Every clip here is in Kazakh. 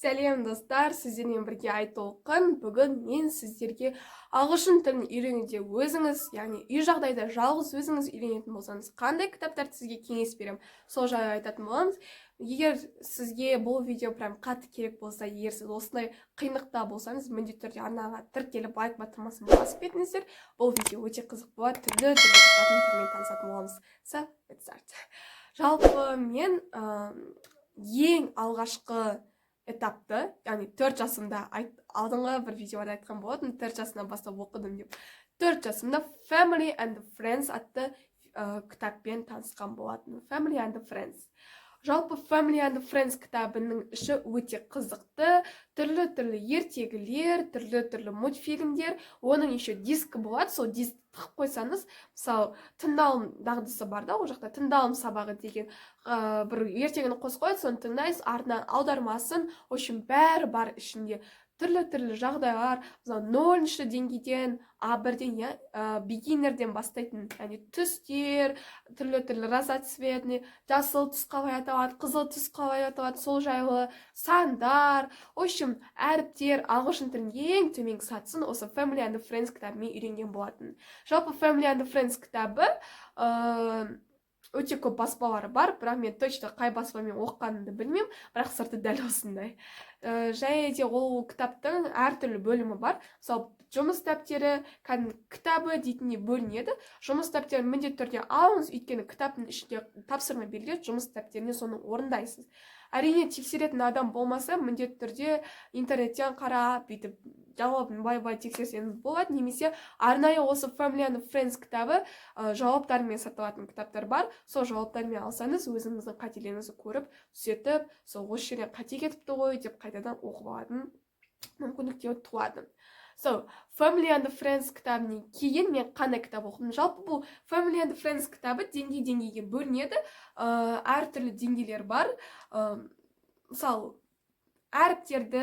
Сәлем, достар! Сіздермен бірге Айтолқын. Бүгін мен сіздерге ағылшын тілін үйренуде өзіңіз, яғни үй жағдайда жалғыз өзіңіз үйренетін болсаңыз, қандай кітаптарды сізге кеңес беремін, сол жайлы айтатын боламыз. Егер сізге бұл видео прям қатты керек болса, егер сіз осындай қиындықта болсаңыз, міндетті түрде арнаға тіркеліп, лайк батырмасын басып кетіңіздер. Бұл видео өте қызық болады, түрлі түрлі кітаптың түрімен танысатын боламыз. So let's start. Жалпы мен ең алғашқы этапты, яғни 4 жасымда, алдыңғы бір видеода айтқан болатынмын, 4 жасымнан бастап оқыдым деп, 4 жасымда Family and Friends атты кітаппен танысқан болатынмын. Family and Friends. Жалпы Family and Friends кітабының іші өте қызықты: түрлі түрлі ертегілер, түрлі түрлі мультфильмдер. Оның еще дискі болады, сол диск тығып қойсаңыз, мысалы, тыңдалым дағдысы бар да, ол жақта тыңдалым сабағы деген бір ертегіні қосып қояды, соны тыңдайсыз, артынан аудармасын, в общем, бәрі бар ішінде. Түрлі түрлі жағдайлар, мысалы, нөлінші деңгейден, А1-ден, иә, beginner ден бастайтын, яғни түстер, түрлі түрлі разноцветный, жасыл түс қалай аталады, қызыл түс қалай аталады, сол жайлы, сандар, в общем, әріптер, ағылшын тілінің ең төменгі сатысын осы Family and Friends кітабымен үйренген болатын. Жалпы Family and Friends кітабы өте көп баспалары бар, бірақ мен точно қай баспамен оқығанымды білмеймін, бірақ сырты дәл осындай. Және де ол кітаптың әртүрлі бөлімі бар, мысалы, жұмыс дәптері, кәдімгі кітабы дейтіндей бөлінеді. Жұмыс дәптерін міндетті түрде алыңыз, өйткені кітаптың ішінде тапсырма беріледі, жұмыс дәптеріне соны орындайсыз. Әрине, тексеретін адам болмаса, міндетті түрде интернеттен қарап, бүйтіп жауабын былай былай тексерсеңіз болады немесе арнайы осы Family and Friends кітабы жауаптарымен сатылатын кітаптар бар. Сол жауаптармен алсаңыз, өзіңіздің қателеріңізді көріп, түзетіп, сол осы жерден қате кетіпті ғой деп қайтадан оқып алатын мүмкіндік туады. So, Family and Friends кітабынан кейін мен қандай кітап оқыдым? Жалпы бұл Family and Friends кітабы деңгей деңгейге бөлінеді, әртүрлі деңгейлер бар. Мысалы, әріптерді,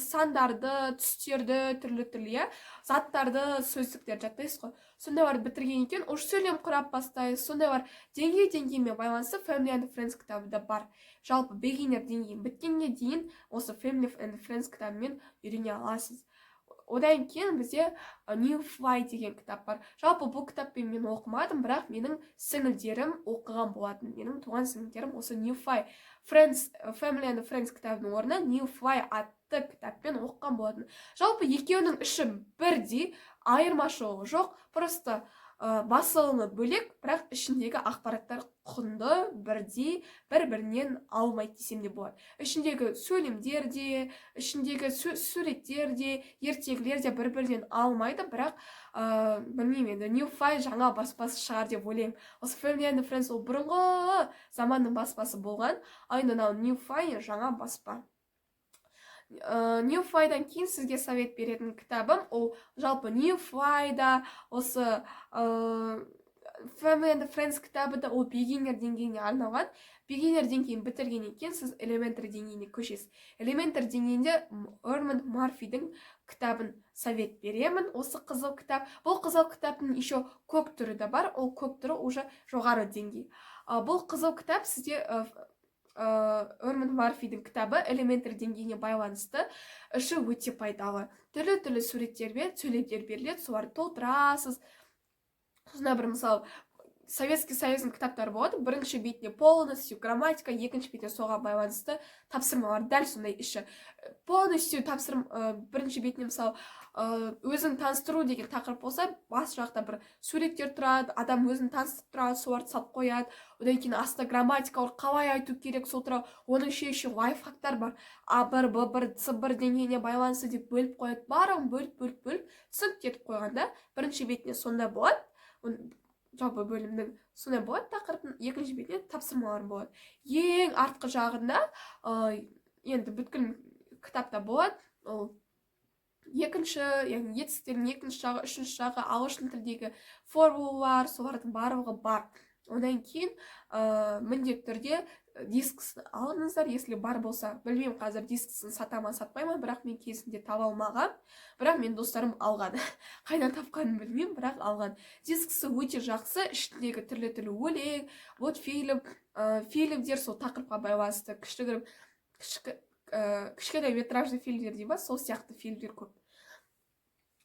сандарды, түстерді, түрлі түрлі, иә, заттарды, сөздіктерді жаттайсыз ғой. Сондайларды бітіргеннен кейін уже сөйлем құрап бастайсыз. Сондайлар деңгей деңгеймен байланысты Family and Friends кітабы да бар. Жалпы beginner деңгейін біткенге дейін осы Family and Friends кітабымен үйрене аласыз. Одан кейін бізде New Fly деген кітап бар. Жалпы бұл кітаппен мен оқымадым, бірақ менің сіңілдерім оқыған болатын. Менің туған сіңілдерім осы New Fly Friends, Family and Friends кітабының орнына New Fly атты кітаппен оқыған болатын. Жалпы екеуінің іші бірдей, айырмашылығы жоқ, просто басылымы бөлек, бірақ ішіндегі ақпараттар құнды, бірдей, бір бірінен алмайды десем де болады. Ішіндегі сөйлемдер де, ішіндегі суреттер де, ертегілер де бір бірінен алмайды. Бірақ білмеймін енді, New Fly жаңа баспасы шығар деп ойлаймын. Осы Family and Friends ол бұрынғы заманның баспасы болған, ал енді мынау New Fly жаңа баспа. New Fly-дан кейін сізге совет беретін кітабым, ол жалпы New Fly-да, осы Family and Friends кітабы да, ол beginner деңгейіне арналған. Beginner деңгейін бітіргеннен кейін сіз elementary деңгейіне көшесіз. Elementary деңгейінде Ормонд Марфидің кітабын совет беремін, осы қызыл кітап. Бұл қызыл кітаптың еще көк түрі де бар, ол көк түрі уже жоғары деңгей. Бұл қызыл кітап сізде Ормонд Марфидің кітабы, elementary деңгейіне байланысты. Іші өте пайдалы, түрлі түрлі суреттермен сөйлемдер беріледі, соларды толтырасыз. Сосын бір, мысалы, Советский Союздың кітаптары болады, бірінші бетіне полностью грамматика, екінші бетіне соған байланысты тапсырмалар. Дәл сондай іші полностью тапсырм. Бірінші бетіне, мысалы, өзін таныстыру деген тақырып болса, бас жақта бір суреттер тұрады, адам өзін таныстырып тұрады, соларды салып қояды. Одан кейін астында грамматикалар, қалай айту керек, сол туралы. Оның ішінде еще лайфхактар бар, А1, Б1, С1 деңгейіне байланысты деп бөліп қояды. Барлығын бөліп, бөліп, бөліп, түсінікті етіп қойған да. Бірінші бетіне сондай болады, жалпы бөлімнің сондай болады тақырыптың, екінші бетіне тапсырмалар болады. Ең артқы жағында енді бүткіл кітапта болады, ол екінші, яғни етістіктердің екінші жағы, үшінші жағы, ағылшын тілдегі формулалар, солардың барлығы бар. Одан кейін міндетті түрде дискісін алыңыздар, если бар болса. Білмеймін, қазір дискісін сата ма, сатпай ма, бірақ мен кезінде таба алмағанмын, бірақ менің достарым алған. Қайдан тапқанын білмеймін, бірақ алған. Дискісі өте жақсы, ішіндегі түрлі түрлі өлең, мультфильм, фильмдер сол тақырыпқа байланысты кішігірім. Кішкене метражный фильмдер дей ма, сол сияқты фильмдер көп.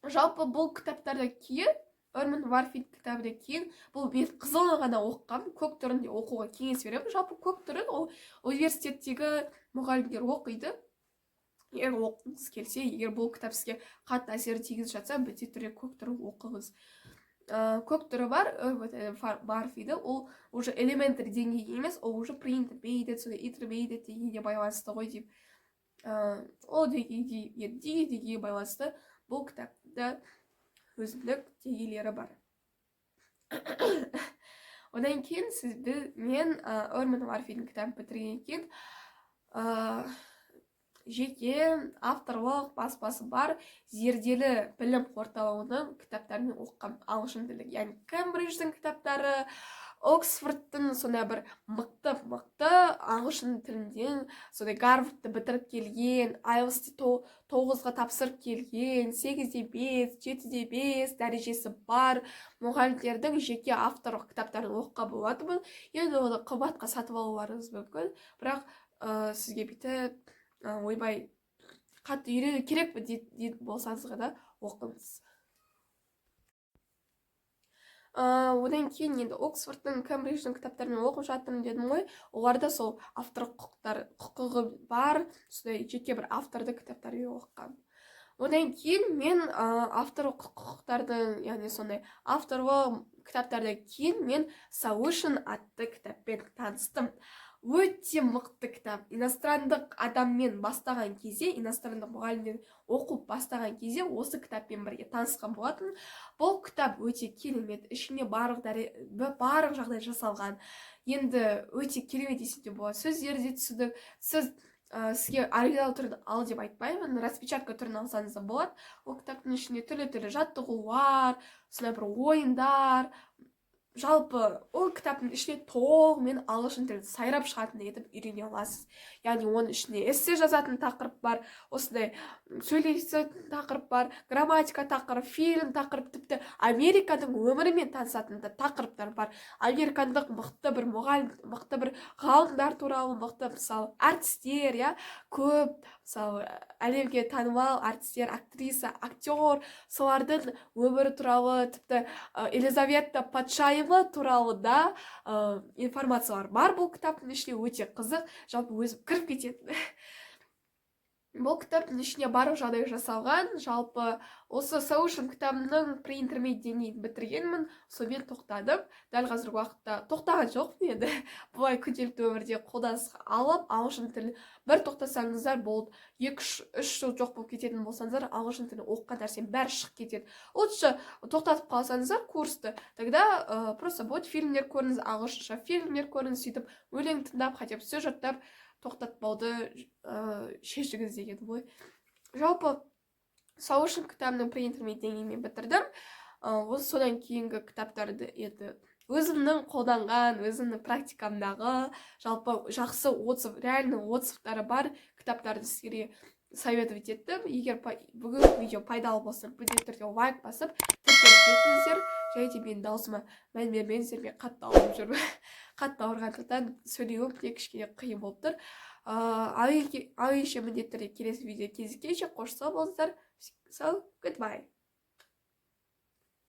Жалпы, бұл кітаптардан кейін, Эрман Варфилд кітабынан кейін, бұл мен қызылын ғана оқығанмын, көк түрінде оқуға кеңес беремін. Жалпы, көк түрін ол университеттегі мұғалімдер оқиды. Егер оқығыңыз келсе, егер бұл кітап сізге қатты әсер тигізіп жатса, міндетті түрде көк түрін оқыңыз. Көк түрі бар Марфиді, ол уже elementary деңгейге емес, ол уже pre-intermediate, сондай intermediate деңгейге байланысты ғой деп, ол деңгейге, деңгейге байланысты бұл кітапта өзіндік деңгейлері бар. Одан кейін сіз, мен Эрман Варфидің кітабын бітіргеннен кейін жеке авторлық баспасы бар Зерделі білім орталығының кітаптарын оқығанмын, ағылшын тілі, яғни Кембридждің кітаптары, Оксфордтың, сондай бір мықты мықты ағылшын тілінден, сондай Гарвардты бітіріп келген, IELTS 9-ға тапсырып келген, 8,5, 7,5 дәрежесі бар мұғалімдердің жеке авторлық кітаптарын оқуға болатынмын. Енді оны қымбатқа сатып алуларыңыз мүмкін, бірақ сізге бүйтіп ойбай, қатты үйрену керек пе дейтін болсаңыз ғана оқыңыз. Одан кейін енді Оксфордтың, Кембридждің кітаптарын оқып жатырмын дедім ғой. Оларда сол авторлық құқығы бар, сондай жеке бір автордың кітаптарын оқығанмын. Одан кейін мен авторлық құқықтардың, яғни сондай авторлық кітаптардан кейін мен Solution атты кітаппен таныстым. Өте мықты кітап. Инострандық адаммен бастаған кезде, инострандық мұғалімнен оқып бастаған кезде осы кітаппен бірге танысқан болатын. Бұл кітап өте керемет, ішіне барлық жағдай жасалған. Енді өте керемет десем де болады. Сөздері де түсінік. Сізге оригинал түрін ал деп айтпаймын, распечатка түрін алсаңыз да болады. Ол кітаптың ішінде түрлі түрлі жаттығулар, сондай бір ойындар, жалпы ол кітаптың ішіне толығымен ағылшын тілін сайрап шығатындай етіп үйрене аласыз. Яғни оның ішінде эссе жазатын тақырып бар, осындай сөйлесетін тақырып бар, грамматика тақырып, фильм тақырып, тіпті Американың өмірімен танысатын да тақырыптар бар. Американдық мықты бір мұғалім, мықты бір ғалымдар туралы, мықты, мысалы, әртістер, иә, көп, мысалы, әлемге танымал әртістер, актриса, актер, солардың өмірі туралы, тіпті Елизавета патшайымы туралы да информациялар бар бұл кітаптың ішінде. Өте қызық, жалпы өзім кіріп кететін. Бұл кітаптың ішіне барлық жағдай жасалған. Жалпы, осы Solution кітабының pre-intermediate деңгейін бітіргенмін, сонымен тоқтадым. Дәл қазіргі уақытта тоқтаған жоқпын енді, былай күнделікті өмірде қолданысқа алып, ағылшын тілін бір тоқтасаңыздар болды, 2-3 жыл жоқ болып кететін болсаңыздар, ағылшын тілін оқыған нәрсенің бәрі шығып кетеді. Лучше тоқтатып қалсаңыздар курсты, тогда просто будет фильмдер көріңіз, ағылшынша фильмдер көріңіз, сөйтіп өлең тыңдап, хотя бы сөз жаттап, тоқтатпауды шешіңіз деген ғой. Жалпы, Solution кітабының pre-intermediate деңгейімен бітірдім. Осы содан кейінгі кітаптарды енді өзімнің қолданған, өзімнің практикамдағы жалпы жақсы отзыв, реально отзывтары бар кітаптарды сіздерге советовать еттім. Егер бүгінгі видео пайдалы болса, міндетті түрде лайк басып, тіркеліп кетіңіздер. Және де менің даусыма мән бермеңіздер, мен қатты ауырып жүрмін. Қатты ауырғандықтан сөйлеуім де кішкене қиын болып тұр. Ал ендеше міндетті түрде келесі видео кездескенше қош сау болыңыздар. So goodbye.